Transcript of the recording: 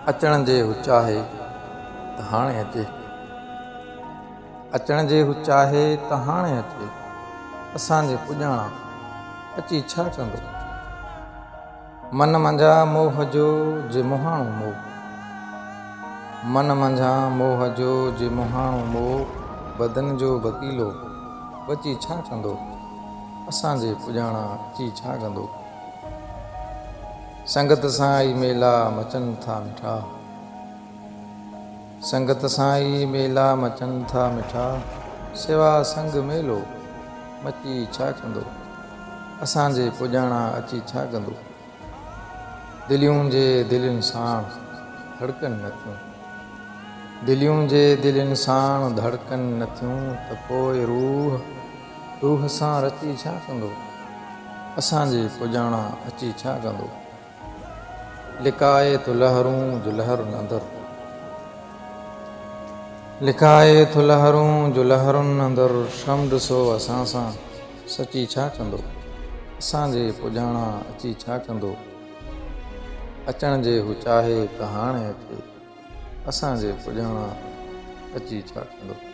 اچڻ جي هو چاهي ته هاڻي اچي. اچڻ جي هو چاهي ته هاڻي اچي. اسان جي پڄاڻان اچي ڇا ڪندو؟ من منجهان موهه جو جي مهاڻو مو. من منجهان موهه جو جي مهاڻو مو. بدن جو بتيلو بچي ڇا ڪندو؟ اسان جي پڄاڻان اچي ڇا ڪندو؟ سنگت سان ئي ميلا مچن ٿا مٺا. سنگت سان ئي ميلا مچن ٿا مٺا. سوا سنگ ميلو مچي ڇا ڪندو؟ اسان جي پڄاڻان اچي ڇا ڪندو؟ دليون جي دلين ساڻ ڌڙڪن نه ٿيون. دليون جي دلين ساڻ ڌڙڪن نه ٿيون ته پوء روح روح سان رچي ڇا ڪندو؟ اسان جي پڄاڻان اچي ڇا ڪندو؟ لڪائي ٿو لهرون جو لهرن اندر. لڪائي ٿو لهرون جو لهرن اندر. سمنڊ سو اسان سان سچي ڇا ڪندو؟ اسان جي پڄاڻان اچي ڇا ڪندو؟ اچڻ جي هو چاهي ته هاڻي اچي. اسان جي پڄاڻان اچي ڇا ڪندو؟